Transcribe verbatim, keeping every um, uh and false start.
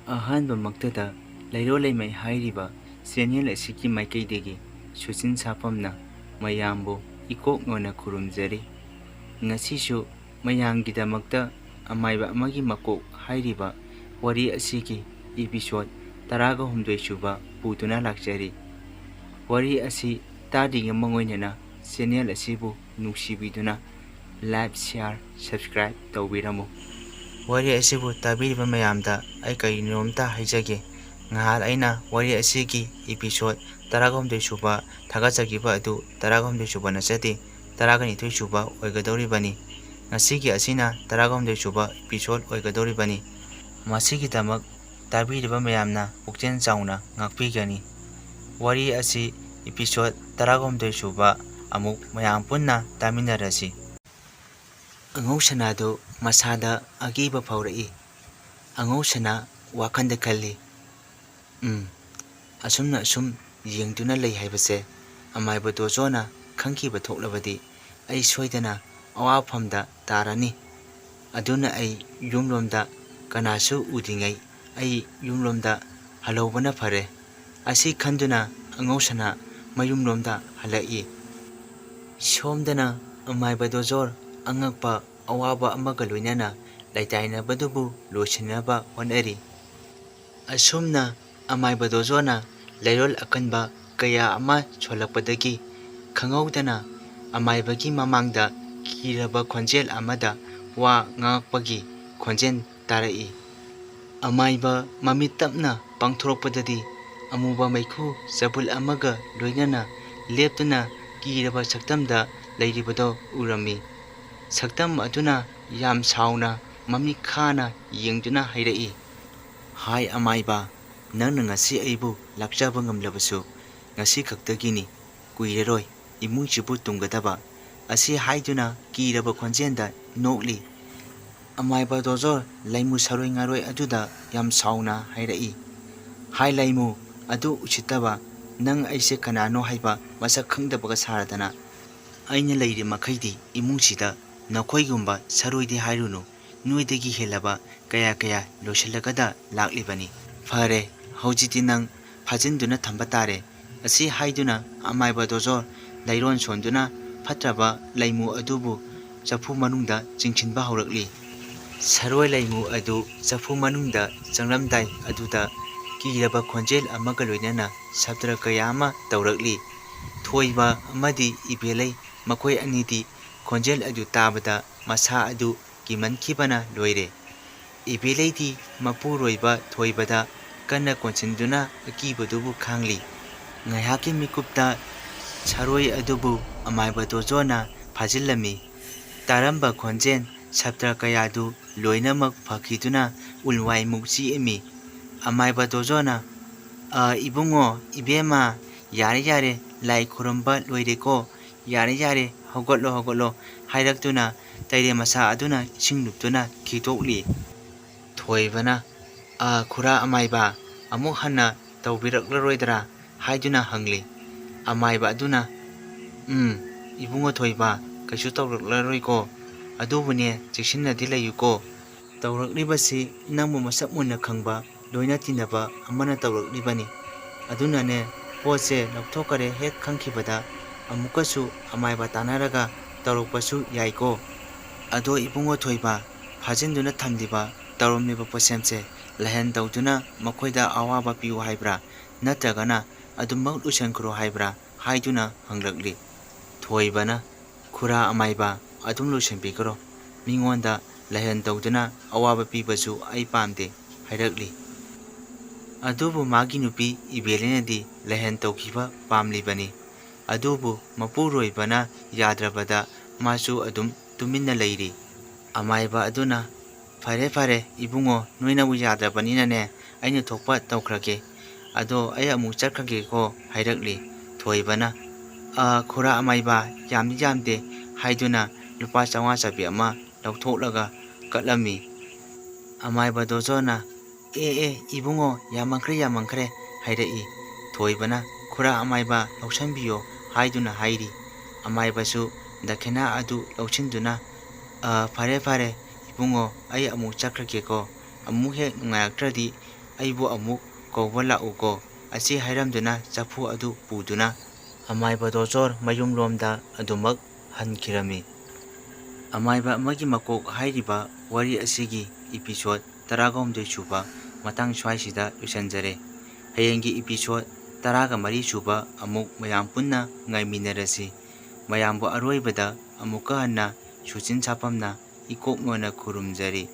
ꯑꯍꯥꯟꯕꯃꯛꯇꯗ ꯂꯩꯔꯣꯜ ꯂꯩꯃꯥꯏ ꯍꯥꯏꯔꯤꯕ ꯆꯦꯅꯦꯜ ꯑꯁꯤꯒꯤ ꯃꯥꯏꯀꯩꯗꯒꯤ ꯁꯨꯆꯤꯟ ꯁꯥꯐꯝꯅ ꯃꯌꯥꯝꯕꯨ ꯏꯀꯣꯛ ꯅꯣꯟꯅ ꯈꯨꯔꯨꯝꯖꯔꯤ꯫ ꯉꯁꯤꯁꯨ ꯃꯌꯥꯝꯒꯤꯗꯃꯛꯇ ꯑꯃꯥꯏꯕ ꯑꯃꯒꯤ ꯃꯀꯣꯛ ꯍꯥꯏꯔꯤꯕ ꯋꯥꯔꯤ ꯑꯁꯤꯒꯤ ꯏꯄꯤꯁꯣꯠ ꯇꯔꯥꯒ ꯍꯨꯝꯗꯣꯏ ꯁꯨꯕ ꯄꯨꯗꯨꯅ ꯂꯥꯛꯆꯔꯤ꯫ ꯋꯥꯔꯤ ꯑꯁꯤ ꯇꯥꯗ꯭ꯔꯤꯉꯩ ꯃꯉꯣꯏꯅꯅ ꯆꯦꯅꯦꯜ ꯑꯁꯤꯕꯨ ꯅꯨꯡꯁꯤꯕꯤꯗꯨꯅ like, share, subscribe ꯇꯧꯕꯤꯔꯝꯃꯨ꯫ ꯋꯥꯔꯤ ꯑꯁꯤꯕꯨ ꯇꯥꯕꯤꯔꯤꯕ ꯃꯌꯥꯝꯗ ꯑꯩ ꯀꯔꯤꯅꯣꯝꯇ ꯍꯥꯏꯖꯒꯦ꯫ ꯉꯍꯥꯟ ꯑꯩꯅ ꯋꯥꯔꯤ ꯑꯁꯤꯒꯤ ꯏꯄꯤꯁꯣꯠ ꯇꯔꯥꯒ ꯍꯨꯝꯗꯣꯏ ꯁꯨꯕ ꯊꯥꯒꯠꯆꯈꯤꯕ ꯑꯗꯨ ꯇꯔꯥꯒ ꯍꯨꯝꯗꯣꯏ ꯁꯨꯕ ꯅꯠꯆꯗꯦ, ꯇꯔꯥꯒ ꯅꯤꯊꯣꯏ ꯁꯨꯕ ꯑꯣꯏꯒꯗꯧꯔꯤꯕꯅꯤ꯫ ꯉꯁꯤꯒꯤ ꯑꯁꯤꯅ ꯇꯔꯥꯒ ꯍꯨꯝꯗꯣꯏ ꯁꯨꯕ ꯏꯄꯤꯁꯣꯠ ꯑꯣꯏꯒꯗꯧꯔꯤꯕꯅꯤ꯫ ꯃꯁꯤꯒꯤꯗꯃꯛ ꯇꯥꯕꯤꯔꯤꯕ ꯃꯌꯥꯝꯅ ꯄꯨꯛꯆꯦꯜ ꯆꯥꯎꯅ ꯉꯥꯛꯄꯤꯒꯅꯤ꯫ ꯋꯥꯔꯤ ꯑꯁꯤ ꯏꯄꯤꯁꯣꯠ ꯇꯔꯥꯒ ꯍꯨꯝꯗꯣꯏ ꯁꯨꯕ ꯑꯃꯨꯛ ꯃꯌꯥꯝ ꯄꯨꯟꯅ ꯇꯥꯃꯤꯟꯅꯔꯁꯤ꯫ ꯑꯉꯧꯁꯅꯥꯗꯨ ꯃꯁꯥꯗ ꯑꯀꯤꯕ ꯐꯥꯎꯔꯛꯏ꯫ ꯑꯉꯧꯁꯅꯥ ꯋꯥꯈꯜꯗ ꯈꯜꯂꯤ, "ꯎꯝ, ꯑꯁꯨꯝꯅ ꯑꯁꯨꯝ ꯌꯦꯡꯗꯨꯅ ꯂꯩ ꯍꯥꯏꯕꯁꯦ ꯑꯃꯥꯏꯕ ꯗꯣꯖꯣꯅ ꯈꯪꯈꯤꯕ ꯊꯣꯛꯂꯕꯗꯤ ꯑꯩ ꯁꯣꯏꯗꯅ ꯑꯋꯥꯐꯝꯗ ꯇꯥꯔꯅꯤ꯫ ꯑꯗꯨꯅ ꯑꯩ ꯌꯨꯝꯂꯣꯝꯗ ꯀꯅꯥꯁꯨ ꯎꯗ꯭ꯔꯤꯉꯩ ꯑꯩ ꯌꯨꯝꯂꯣꯝꯗ ꯍꯜꯍꯧꯕꯅ ꯐꯔꯦ"꯫ ꯑꯁꯤ ꯈꯟꯗꯨꯅ ꯑꯉꯧꯁꯅꯥ ꯃꯌꯨꯝꯂꯣꯝꯗ ꯍꯜꯂꯛꯏ꯫ ꯁꯣꯝꯗꯅ ꯑꯃꯥꯏꯕ ꯗꯣꯖꯣꯔ ꯑꯉꯛꯄ ꯑꯋꯥꯕ ꯑꯃꯒ ꯂꯣꯏꯅꯅ ꯂꯩꯇꯥꯏꯅꯕꯗꯨꯕꯨ ꯂꯣꯏꯁꯤꯟꯅꯕ ꯍꯣꯠꯅꯔꯤ꯫ ꯑꯁꯨꯝꯅ ꯑꯃꯥꯏꯕ ꯗꯣꯖꯣꯅ ꯂꯩꯔꯣꯜ ꯑꯀꯟꯕ ꯀꯌꯥ ꯑꯃ ꯁꯣꯜꯂꯛꯄꯗꯒꯤ ꯈꯪꯍꯧꯗꯅ ꯑꯃꯥꯏꯕꯒꯤ ꯃꯃꯥꯡꯗ ꯀꯤꯔꯕ ꯈꯣꯟꯖꯦꯜ ꯑꯃꯗ ꯋꯥ ꯉꯥꯡꯉꯛꯄꯒꯤ ꯈꯣꯟꯖꯦꯜ ꯇꯥꯔꯛꯏ꯫ ꯑꯃꯥꯏꯕ ꯃꯃꯤꯠ ꯇꯞꯅ ꯄꯥꯡꯊꯣꯔꯛꯄꯗꯗꯤ ꯑꯃꯨꯕ ꯃꯩꯈꯨ ꯆꯕꯨꯜ ꯑꯃꯒ ꯂꯣꯏꯅꯅ ꯂꯦꯞꯇꯨꯅ ꯀꯤꯔꯕ ꯁꯛꯇꯝꯗ ꯂꯩꯔꯤꯕꯗꯣ ꯎꯔꯝꯃꯤ꯫ ꯁꯛꯇꯝ ꯑꯗꯨꯅ ꯌꯥꯝ ꯁꯥꯎꯅ ꯃꯃꯤꯠ ꯈꯥꯅ ꯌꯦꯡꯗꯨꯅ ꯍꯥꯏꯔꯛꯏ, "ꯍꯥꯏ ꯑꯃꯥꯏꯕ, ꯅꯪꯅ ꯉꯁꯤ ꯑꯩꯕꯨ ꯂꯥꯛꯆꯕ ꯉꯝꯂꯕꯁꯨ ꯉꯁꯤ ꯈꯛꯇꯒꯤꯅꯤ, ꯀꯨꯏꯔꯔꯣꯏ ꯏꯃꯨꯡꯁꯤꯕꯨ ꯇꯨꯝꯒꯗꯕ"꯫ ꯑꯁꯤ ꯍꯥꯏꯗꯨꯅ ꯀꯤꯔꯕ ꯈꯣꯟꯖꯦꯜꯗ ꯅꯣꯛꯂꯤ꯫ ꯑꯃꯥꯏꯕ ꯗꯣꯖꯣꯔ ꯂꯩꯃꯨ ꯁꯔꯣꯏ ꯉꯥꯔꯣꯏ ꯑꯗꯨꯗ ꯌꯥꯝ ꯁꯥꯎꯅ ꯍꯥꯏꯔꯛꯏ, "ꯍꯥꯏ ꯂꯩꯃꯨ, ꯑꯗꯨ ꯎꯁꯤꯠꯇꯕ, ꯅꯪ ꯑꯩꯁꯦ ꯀꯅꯥꯅꯣ ꯍꯥꯏꯕ ꯃꯁꯛ ꯈꯪꯗꯕꯒ ꯁꯥꯔꯗꯅ꯫ ꯑꯩꯅ ꯂꯩꯔꯤ ꯃꯈꯩꯗꯤ ꯏꯃꯨꯡꯁꯤꯗ ꯅꯈꯣꯏꯒꯨꯝꯕ ꯁꯔꯣꯏꯗꯤ ꯍꯥꯏꯔꯨꯅꯨ, ꯅꯣꯏꯗꯒꯤ ꯍꯦꯜꯂꯕ ꯀꯌꯥ ꯀꯌꯥ ꯂꯣꯏꯁꯤꯜꯂꯒꯗ ꯂꯥꯛꯂꯤꯕꯅꯤ꯫ ꯐꯔꯦ, ꯍꯧꯖꯤꯛꯇꯤ ꯅꯪ ꯐꯥꯖꯤꯟꯗꯨꯅ ꯊꯝꯕ ꯇꯥꯔꯦ꯫ ꯑꯁꯤ ꯍꯥꯏꯗꯨꯅ ꯑꯃꯥꯏꯕ ꯗꯣꯖꯣ ꯂꯩꯔꯣꯟ ꯁꯣꯟꯗꯨꯅ ꯐꯠꯇ꯭ꯔꯕ ꯂꯩꯃꯨ ꯑꯗꯨꯕꯨ ꯆꯐꯨ ꯃꯅꯨꯡꯗ ꯆꯤꯡꯁꯤꯟꯕ ꯍꯧꯔꯛꯂꯤ꯫ ꯁꯔꯣꯏ ꯂꯩꯃꯨ ꯑꯗꯨ ꯆꯐꯨ ꯃꯅꯨꯡꯗ ꯆꯪꯂꯝꯗꯥꯏ ꯑꯗꯨꯗ ꯀꯤꯔꯕ ꯈꯣꯟꯖꯦꯜ ꯑꯃꯒ ꯂꯣꯏꯅꯅ ꯁꯞꯇ꯭ꯔ ꯀꯌꯥ ꯑꯃ ꯇꯧꯔꯛꯂꯤ꯫ ꯊꯣꯏꯕ ꯑꯃꯗꯤ ꯏꯕꯦꯂꯩ ꯃꯈꯣꯏ ꯑꯅꯤꯗꯤ ꯈꯣꯟꯖꯦꯜ ꯑꯗꯨ ꯇꯥꯕꯗ ꯃꯁꯥ ꯑꯗꯨ ꯀꯤꯃꯟꯈꯤꯕꯅ ꯂꯣꯏꯔꯦ꯫ ꯏꯕꯦꯂꯩꯗꯤ ꯃꯄꯨꯔꯣꯏꯕ ꯊꯣꯏꯕꯗ ꯀꯟꯅ ꯀꯣꯟꯁꯤꯟꯗꯨꯅ ꯑꯀꯤꯕꯗꯨꯕꯨ ꯈꯥꯡꯂꯤ꯫ ꯉꯥꯏꯍꯥꯛꯀꯤ ꯃꯤꯀꯨꯞꯇ ꯁꯔꯣꯏ ꯑꯗꯨꯕꯨ ꯑꯃꯥꯏꯕ ꯗꯣꯖꯣꯅ ꯐꯥꯖꯤꯜꯂꯝꯃꯤ꯫ ꯇꯥꯔꯝꯕ ꯈꯣꯟꯖꯦꯜ ꯁꯞꯇ꯭ꯔ ꯀꯌꯥꯗꯨ ꯂꯣꯏꯅꯃꯛ ꯐꯈꯤꯗꯨꯅ ꯎꯟꯋꯥꯏꯃꯨꯛ ꯆꯤꯛꯑꯝꯃꯤ꯫ ꯑꯃꯥꯏꯕ ꯗꯣꯖꯣꯅ, "ꯑ, ꯏꯕꯨꯡꯉꯣ, ꯏꯕꯦꯝꯃ, ꯌꯥꯔꯦ, ꯌꯥꯔꯦ, ꯂꯥꯏ ꯈꯨꯔꯨꯝꯕ ꯂꯣꯏꯔꯦꯀꯣ, ꯌꯥꯔꯦ, ꯌꯥꯔꯦ, ꯍꯧꯒꯠꯂꯣ, ꯍꯧꯒꯠꯂꯣ" ꯍꯥꯏꯔꯛꯇꯨꯅ ꯇꯩꯔꯦ ꯃꯁꯥ ꯑꯗꯨꯅ ꯏꯁꯤꯡ ꯂꯨꯞꯇꯨꯅ ꯈꯤꯛꯇꯣꯛꯂꯤ꯫ ꯊꯣꯏꯕꯅ, "ꯑ, ꯈꯨꯔꯥ ꯑꯃꯥꯏꯕ, ꯑꯃꯨꯛ ꯍꯟꯅ ꯇꯧꯕꯤꯔꯛꯂꯔꯣꯏꯗ꯭ꯔꯥ?" ꯍꯥꯏꯗꯨꯅ ꯍꯪꯂꯤ꯫ ꯑꯃꯥꯏꯕ ꯑꯗꯨꯅ, "ꯎꯝ, ꯏꯕꯨꯡꯉꯣ ꯊꯣꯏꯕ, ꯀꯩꯁꯨ ꯇꯧꯔꯛꯂꯔꯣꯏꯀꯣ꯫ ꯑꯗꯨꯕꯨꯅꯦ, ꯆꯦꯛꯁꯤꯟꯅꯗꯤ ꯂꯩꯌꯨꯀꯣ꯫ ꯇꯧꯔꯛꯂꯤꯕꯁꯤ ꯅꯪꯕꯨ ꯃꯁꯛ ꯃꯨꯟꯅ ꯈꯪꯕ, ꯂꯣꯏꯅ ꯇꯤꯟꯅꯕ ꯑꯃꯅ ꯇꯧꯔꯛꯂꯤꯕꯅꯤ꯫ ꯑꯗꯨꯅꯅꯦ, ꯄꯣꯠꯁꯦ ꯂꯧꯊꯣꯛꯈꯔꯦ ꯍꯦꯛ ꯈꯪꯈꯤꯕꯗ ꯑꯃꯨꯛꯀꯁꯨ ꯑꯃꯥꯏꯕ ꯇꯥꯟꯅꯔꯒ ꯇꯧꯔꯛꯄꯁꯨ ꯌꯥꯏꯀꯣ꯫ ꯑꯗꯣ ꯏꯕꯨꯡꯉꯣ ꯊꯣꯏꯕ, ꯐꯥꯖꯤꯟꯗꯨꯅ ꯊꯝꯂꯤꯕ, ꯇꯧꯔꯝꯂꯤꯕ ꯄꯣꯠꯁꯦꯝꯁꯦ ꯂꯥꯏꯍꯟ ꯇꯧꯗꯨꯅ ꯃꯈꯣꯏꯗ ꯑꯋꯥꯕ ꯄꯤꯌꯨ ꯍꯥꯏꯕ꯭ꯔꯥ, ꯅꯠꯇ꯭ꯔꯒꯅ ꯑꯗꯨꯃꯛ ꯂꯣꯏꯁꯤꯟꯈ꯭ꯔꯣ ꯍꯥꯏꯕ꯭ꯔꯥ?" ꯍꯥꯏꯗꯨꯅ ꯍꯪꯂꯛꯂꯤ꯫ ꯊꯣꯏꯕꯅ, "ꯈꯨꯔꯥ ꯑꯃꯥꯏꯕ, ꯑꯗꯨꯝ ꯂꯣꯏꯁꯤꯟꯕꯤꯈ꯭ꯔꯣ꯫ ꯃꯤꯉꯣꯟꯗ ꯂꯥꯏꯍꯟ ꯇꯧꯗꯨꯅ ꯑꯋꯥꯕ ꯄꯤꯕꯁꯨ ꯑꯩ ꯄꯥꯝꯗꯦ" ꯍꯥꯏꯔꯛꯂꯤ꯫ ꯑꯗꯨꯕꯨ ꯃꯥꯒꯤ ꯅꯨꯄꯤ ꯏꯕꯦꯂꯤꯅꯗꯤ ꯂꯥꯏꯍꯟ ꯇꯧꯈꯤꯕ ꯄꯥꯝꯂꯤꯕꯅꯤ꯫ ꯑꯗꯨꯕꯨ ꯃꯄꯨꯔꯣꯏꯕꯅ ꯌꯥꯗ꯭ꯔꯕꯗ ꯃꯥꯁꯨ ꯑꯗꯨꯝ ꯇꯨꯃꯤꯟꯅ ꯂꯩꯔꯤ꯫ ꯑꯃꯥꯏꯕ ꯑꯗꯨꯅ, "ꯐꯔꯦ, ꯐꯔꯦ, ꯏꯕꯨꯡꯉꯣ, ꯅꯣꯏꯅꯕꯨ ꯌꯥꯗ꯭ꯔꯕꯅꯤꯅꯅꯦ, ꯑꯩꯅ ꯊꯣꯛꯄ ꯇꯧꯈ꯭ꯔꯒꯦ꯫ ꯑꯗꯣ ꯑꯩ ꯑꯃꯨꯛ ꯆꯠꯈ꯭ꯔꯒꯦꯀꯣ" ꯍꯥꯏꯔꯛꯂꯤ꯫ ꯊꯣꯏꯕꯅ, "ꯑ, ꯈꯨꯔꯥ ꯑꯃꯥꯏꯕ, ꯌꯥꯝꯗꯤ ꯌꯥꯝꯗꯦ" ꯍꯥꯏꯗꯨꯅ ꯂꯨꯄꯥ ꯆꯥꯝꯃꯉꯥ ꯆꯥꯄꯤ ꯑꯃ ꯂꯧꯊꯣꯛꯂꯒ ꯀꯠꯂꯝꯃꯤ꯫ ꯑꯃꯥꯏꯕ ꯗꯣꯖꯣꯅ, "ꯑꯦ, ꯑꯦ, ꯏꯕꯨꯡꯉꯣ, ꯌꯥꯝꯃꯟꯈ꯭ꯔꯦ, ꯌꯥꯝꯃꯟꯈ꯭ꯔꯦ" ꯍꯥꯏꯔꯛꯏ꯫ ꯊꯣꯏꯕꯅ, "ꯈꯨꯔꯥ ꯑꯃꯥꯏꯕ, ꯂꯧꯁꯟꯕꯤꯌꯣ" ꯍꯥꯏꯗꯨꯅ ꯍꯥꯏꯔꯤ꯫ ꯑꯃꯥꯏꯕꯁꯨ ꯗꯈꯤꯅꯥ ꯑꯗꯨ ꯂꯧꯁꯤꯟꯗꯨꯅ, "ꯑ, ꯐꯔꯦ, ꯐꯔꯦ, "ꯏꯕꯨꯡꯉꯣ, ꯑꯩ ꯑꯃꯨꯛ ꯆꯠꯈ꯭ꯔꯒꯦꯀꯣ꯫ ꯑꯃꯨꯛ ꯍꯦꯛ ꯅꯨꯡꯉꯥꯏꯔꯛꯇ꯭ꯔꯗꯤ ꯑꯩꯕꯨ ꯑꯃꯨꯛ ꯀꯧꯕ ꯂꯥꯛꯎꯀꯣ", ꯑꯁꯤ ꯍꯥꯏꯔꯝꯗꯨꯅ ꯆꯐꯨ ꯑꯗꯨ ꯄꯨꯗꯨꯅ ꯑꯃꯥꯏꯕ ꯗꯣꯆꯣꯔ ꯃꯌꯨꯝꯂꯣꯝꯗ ꯑꯗꯨꯃꯛ ꯍꯟꯈꯤꯔꯝꯃꯤ꯫ ꯑꯃꯥꯏꯕ ꯑꯃꯒꯤ ꯃꯀꯣꯛ ꯍꯥꯏꯔꯤꯕ ꯋꯥꯔꯤ ꯑꯁꯤꯒꯤ episode ꯇꯔꯥꯒ ꯍꯨꯝꯗꯣꯏ ꯁꯨꯕ ꯃꯇꯥꯡ ꯁ꯭ꯋꯥꯏꯁꯤꯗ ꯂꯣꯏꯁꯤꯟꯖꯔꯦ꯫ ꯍꯌꯦꯡꯒꯤ episode ꯇꯔꯥꯒ ꯃꯔꯤ ꯁꯨꯕ ꯑꯃꯨꯛ ꯃꯌꯥꯝ ꯄꯨꯟꯅ ꯉꯥꯏꯃꯤꯟꯅꯔꯁꯤ꯫ ꯃꯌꯥꯝꯕꯨ ꯑꯔꯣꯏꯕꯗ ꯑꯃꯨꯛꯀ ꯍꯟꯅ ꯁꯨꯆꯤꯟ ꯁꯥꯐꯝꯅ ꯏꯀꯣꯛ ꯅꯣꯟꯅ ꯈꯨꯔꯨꯝꯖꯔꯤ꯫